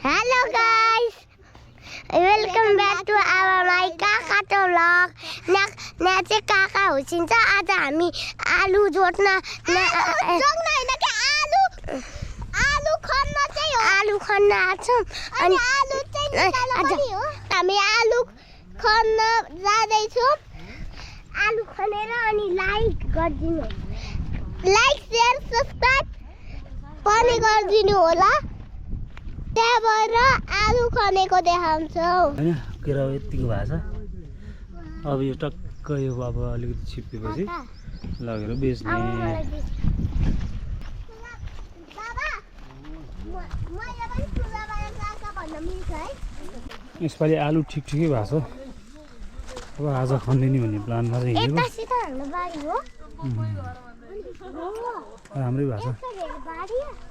Hello guys, welcome back to our my काका vlog. यहाँ चाहिँ काका हुन्छिन्छ आज हामी आलु जोट्न आलु खन्न आछौँ अनि आलु चाहिँ निकाल्नु हो हामी आलु खन्न जाँदै छौँ आलु खनेर अनि लाइक गरिदिनु लाइक शेयर सब्स्क्राइब पनि गरिदिनु होला त्यहाँ भएर आलु खनेको देखाउँछौँ हैन केरा यतिको भएको छ अब यो टक्क यो अब अलिकति छिप्पेपछि लगेर बेच्ने यसपालि आलु ठिकठिकै भएको छ अब आज खनिदिने भन्ने प्लानमा चाहिँ हिँडेको राम्रै भएको छ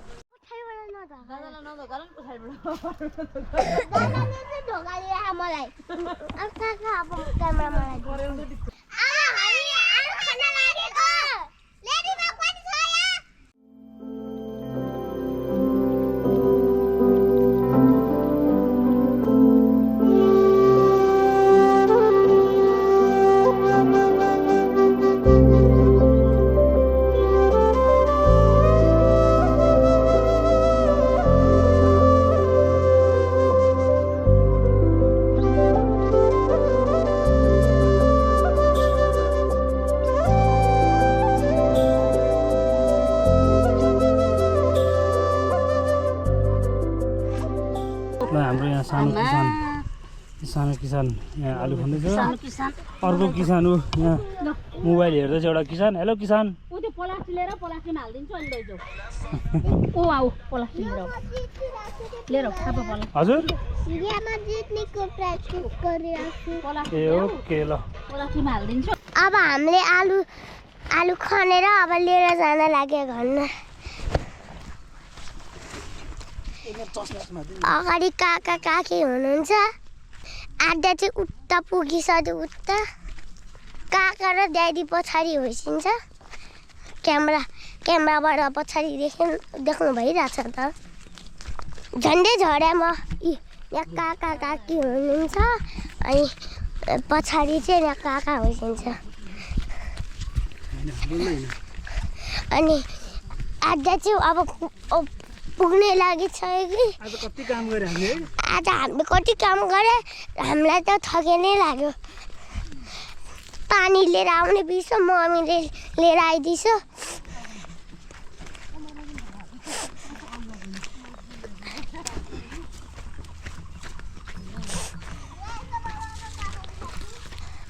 हाम्रो यहाँ सानो किसान यहाँ आलु खन्दैछ अर्को किसान हो यहाँ मोबाइल हेर्दै छ एउटा किसान हेलो किसान हजुर ए ओके ल अब हामीले आलु खनेर अब लिएर जान लाग्यो घरमा अगाडि काका काकी हुनुहुन्छ आधा चाहिँ उता पुगिसक्यो उता काका र ड्याडी पछाडि होइसिन्छ क्यामेराबाट पछाडि देख्नु भइरहेछ त झन्डै झड्यामा यहाँ काका काकी हुनुहुन्छ अनि पछाडि चाहिँ यहाँ काका होइसिन्छ अनि आधा चाहिँ अब पुग्ने लागि छ कि आज कति काम गरे हामीले आज हामीले कति काम गरे हामीलाई त थके नै लाग्यो पानी लिएर आउने बिर्स्यो मम्मीले लिएर आइदिन्छ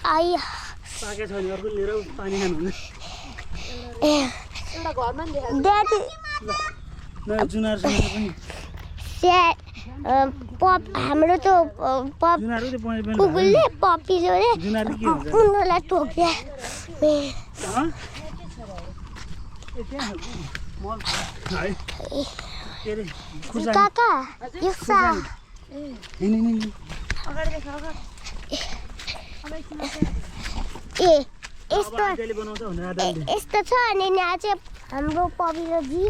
आइया पाके छैन अर्को लिएर पानी खानु ए ड्याडी जुनार पनि हाम्रो त कुकुरले पप्पीले उनीहरूलाई टोक्यो काका यो यस्तो छ अनि यहाँ चाहिँ हाम्रो पवित्रजी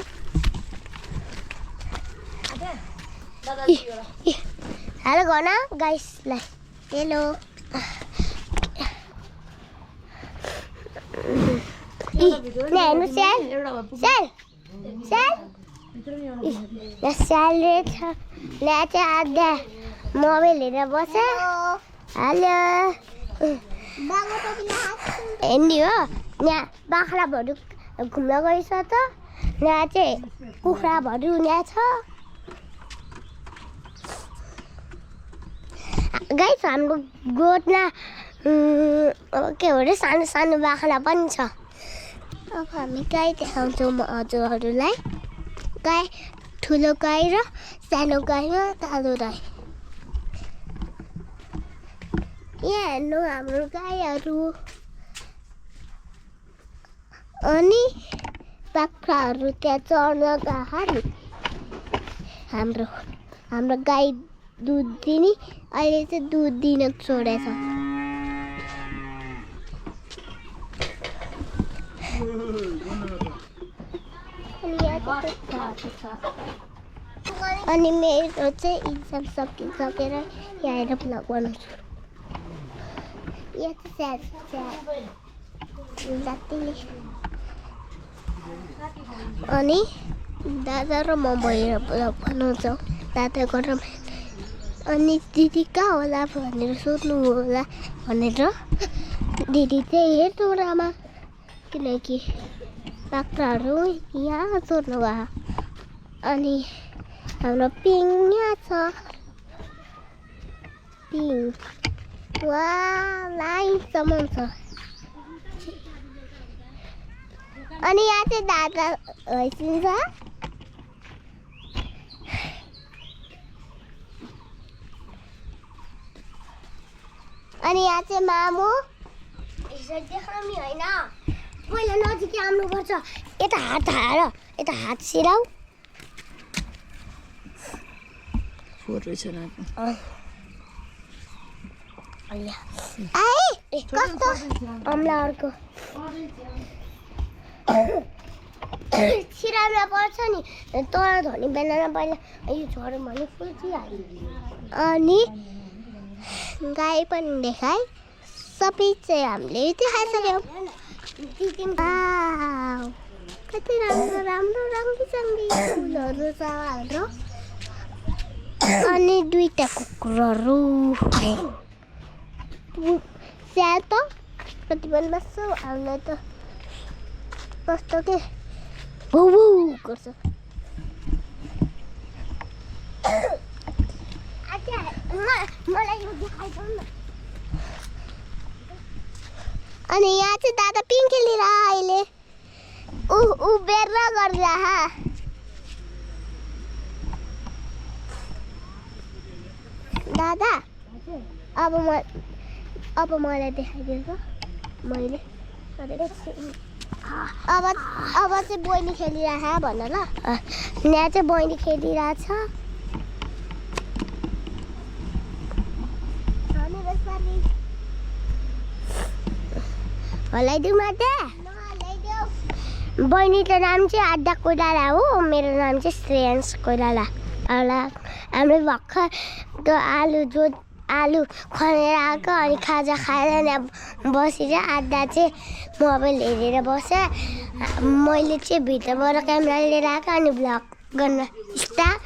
हेलो गर्न गाइसलाई हेलो हेर्नु स्याल छ यहाँ चाहिँ आधा मोबाइल हेरेर बस्छ हेलो हेर्ने हो यहाँ बाख्राहरू घुम्न गइछ त यहाँ चाहिँ कुखुराहरू यहाँ छ गाइस हाम्रो गोठमा के हो अरे सानो सानो बाख्रा पनि छ अब हामी गाई देखाउँछौँ हजुरहरूलाई गाई ठुलो गाई र सानो गाई र कालो गाई यहाँ हेर्नु हाम्रो गाईहरू अनि बाख्राहरू त्यहाँ चढ्न गएको हाम्रो गाई दुध दिने अहिले चाहिँ दुध दिन छोडेछ अनि मेरो चाहिँ इक्जाम सकिसकेर यहाँ आएर भ्लग बनाउँछु। यहाँ चाहिँ जातिले अनि दादा र म भएर भ्लग बनाउँछौँ। दादा गरम अनि दिदी कहाँ होला भनेर सोध्नु होला भनेर दिदी चाहिँ हेर्दोरामा किनकि बाख्राहरू यहाँ सोध्नु भयो। अनि हाम्रो पिङ यहाँ छ पिङ वा लाइनसम्म छ। अनि यहाँ चाहिँ दादा हैसिन्छ अनि यहाँ चाहिँ मामु देखाउने होइन पहिला नजिकै आउनुपर्छ। यता हात हार यता हात सिराउ कस्तो अम्ला अर्को सिराउमा पर्छ नि तर धनी बेलामा पहिला यो झऱ्यो भने फुल्छिहाल्यो। अनि गाई पनि देखाए सबै चाहिँ हामीले देखाइसक्यौँ। कति राम्रो राम्रो रङ्गी फुलहरू छ हाम्रो। अनि दुईटा कुकुरहरू स्याहार त कति पनि बस्छ हामीलाई त कस्तो के भौ गर्छ। मलाई यो देखाइदेऊ न। अनि यहाँ चाहिँ दादा पिङ खेलेर अहिले उभिएर गर्दा दादा अब मलाई देखाइदिन्छ मैले अब चाहिँ बहिनी खेलिरहेछ भन ल। यहाँ चाहिँ बहिनी खेलिरहेछ। हल्लाइदिउँ मात्रै बहिनीको नाम चाहिँ आद्या कोइराला हो मेरो नाम चाहिँ श्रेयांश कोइराला। हाम्रो भर्खर त्यो आलु खनेर आएको अनि खाजा खाएर यहाँ बसेर आद्या चाहिँ मोबाइल हेरेर बस्छ। मैले चाहिँ भित्रबाट क्यामेरा लिएर आएको अनि भ्लग गर्न स्टार्ट।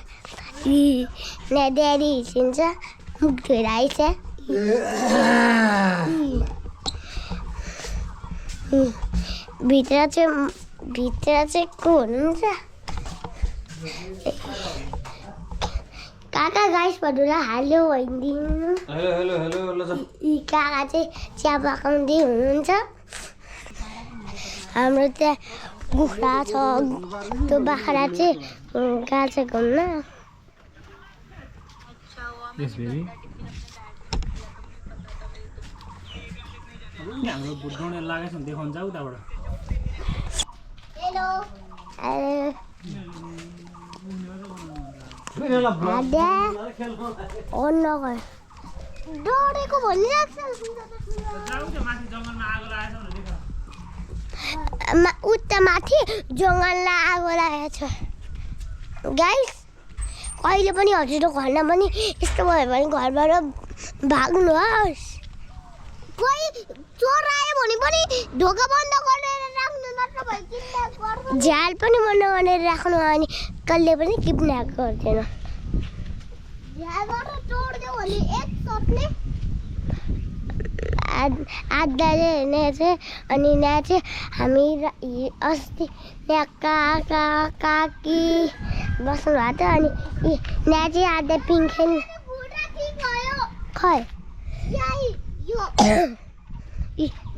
यहाँ ड्याडी हिँड्छ मुख धोएर आइछ। भित्र चाहिँ को हुनुहुन्छ काका गाइस भन्नुलाई हाल्यो भनिदिनु। काका चाहिँ चिया पकाउँदै हुनुहुन्छ। हाम्रो त्यहाँ कुखुरा छ त्यो बाख्रा चाहिँ गएको छ घुम्न। हाम्रो बुढ्ने लागेछ नि देखाउन जाऊ उताबाट। हेलो डढेको भनिरहेको छ। उता माथि जङ्गलमा आगो लागेको छ। गाइस कहिले पनि हजुरको घरमा पनि यस्तो भयो भने घरबाट भाग्नुहोस्। कोही चोर आयो भने पनि ढोका बन्द गरेर राख्नु नत्र भए किडन्याप गर्नु। झ्याल पनि बन्द गरेर राख्नु अनि कसले पनि किडन्याप गर्दैन। झ्यालबाट तोड्दियो भने एक सर्टले आधाले यहाँ चाहिँ अनि यहाँ चाहिँ हामी अस्ति यहाँ काका काकी बस्नु भएको थियो। अनि यहाँ चाहिँ आधा पिङ खेल्नु खै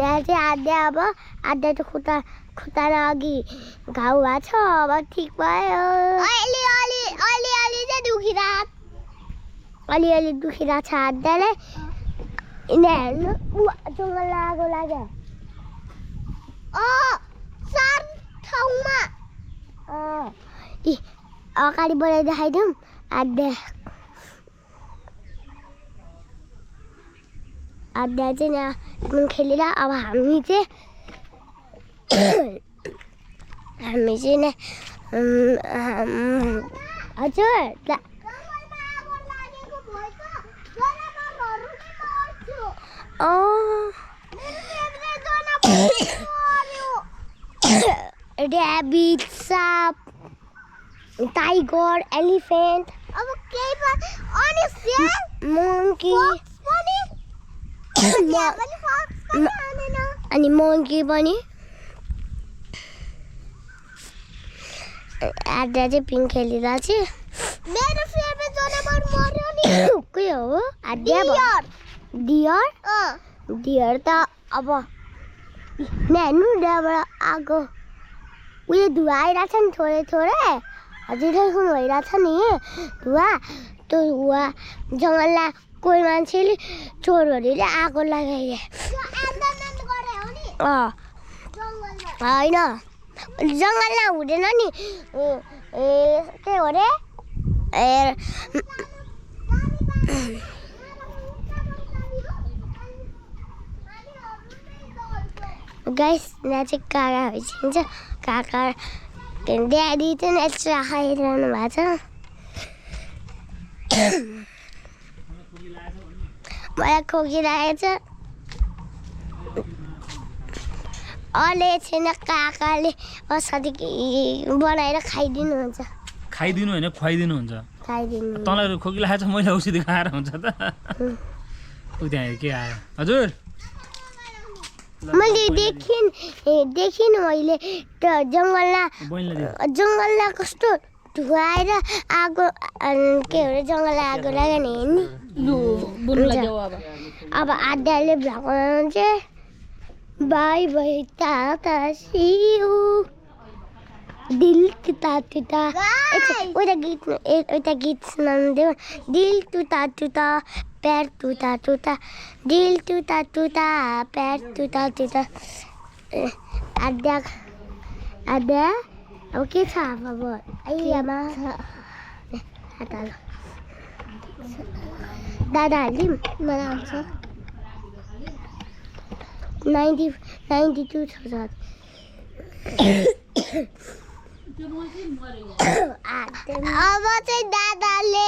यहाँ चाहिँ आधा अब आधा त खुट्टा अघि घाउ भएको छ अब ठिक भयो। अलिअलि दुखिरहेको छ आधालाई। यिनीहरू जङ्गल आगो लाग्यो चार ठाउँमा। अगाडि बढाइ देखाइदिउँ आधा चाहिँ यहाँ खेलेर अब हामी चाहिँ हजुर ऱ्याबिट साप टाइगर एलिफेन्ट अब केही अनि मोङ्की अनि मोङ्की पनि आधा चाहिँ पिङ खेलिरहेको छ मेरो फेभरेट जनावर मर्यो नि के हो डियर त अब न्यानु डाबाट आगो उयो धुवा आइरहेछ नि थोरै थोरै हजुरको भइरहेछ नि धुवा त्यो धुवा जङ्गलमा कोही मान्छेले चोरहरूले आगो लगाइदिए होइन जङ्गलमा हुँदैन नि के हो रे गाइस यहाँ चाहिँ काका भइसकिन्छ काका ड्याडी चाहिँ एक्स्ट्रा खाइरहनु भएको छ मलाई खोकिरहेको छ अहिले छैन काकाले असाध्यै बनाएर खाइदिनुहुन्छ खाइदिनु होइन खुवाइदिनु हुन्छ तँलाई खोकी लागेको छ मैले औषधि खाएर हुन्छ त ऊ त्यहाँ के आयो हजुर मैले देखिन मैले जङ्गलमा कस्तो धुवा आएर आगो के अरे जङ्गलमा आगो लाग्यो नि अब आधाले भएको चाहिँ बाई बाई ताता सिउ दिल टुटा टुटा एउटा गीत सुनाउनु दिल टुटा टुटा पैर टुटा टुटा दिल टुटा टुटा पैर टुटा टुटा आधा अब के छ अब आइयामा दादाहरूले मलाई आउँछ 92 छ अब चाहिँ दादाले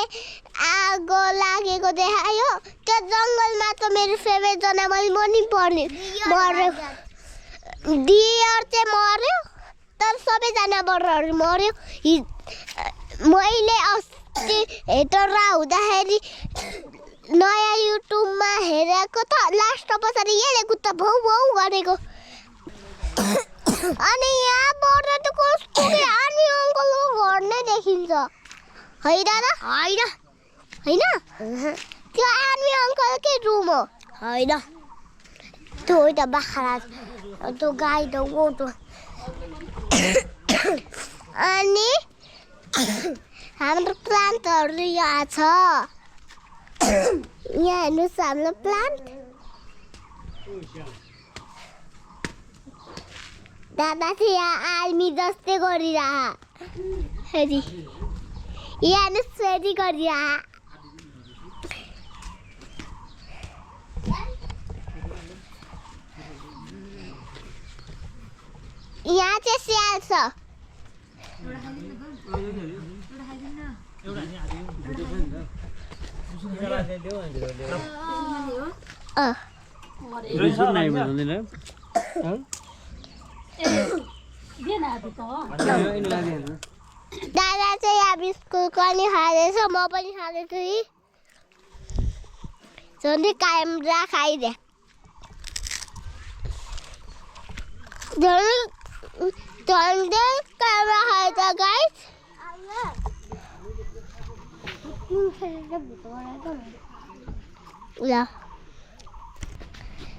आगो लागेको देखायो त्यो जङ्गलमा त मेरो फेभरेट जनावर पनि मर्यो डियर चाहिँ मर्यो तर सबै जनावरहरू मर्यो मैले अस्ति हेटौँडा हुँदाखेरि नयाँ युट्युबमा हेरेको त लास्ट पछाडि यसले कुत्ता भौ भौ गरेको अनि यहाँबाट त कस्तो के आर्मी अङ्कलको घर नै देखिन्छ होइन होइन त्यो आर्मी अङ्कलकै रुम हो होइन त्यो एउटा बाख्रा त्यो गाई त गोठो अनि हाम्रो प्लान्टहरू यहाँ छ यहाँ हेर्नुहोस् हाम्रो प्लान्ट दादा चाहिँ यहाँ आर्मी जस्तै गरिरह यहाँ हेर्नुहोस् फेरि गरिरह यहाँ चाहिँ स्याल छ दादा चाहिँ यहाँ बिस्कुट पनि खाँदैछ म पनि खाँदैछु झन्डै क्यामेरा खाइदिए झन्डै क्यामेरा खाइद गाइस ल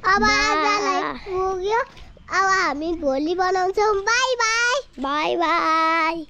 अब आजलाई पुग्यो अब हामी भोलि बनाउँछौँ बाई बाई बाई बाई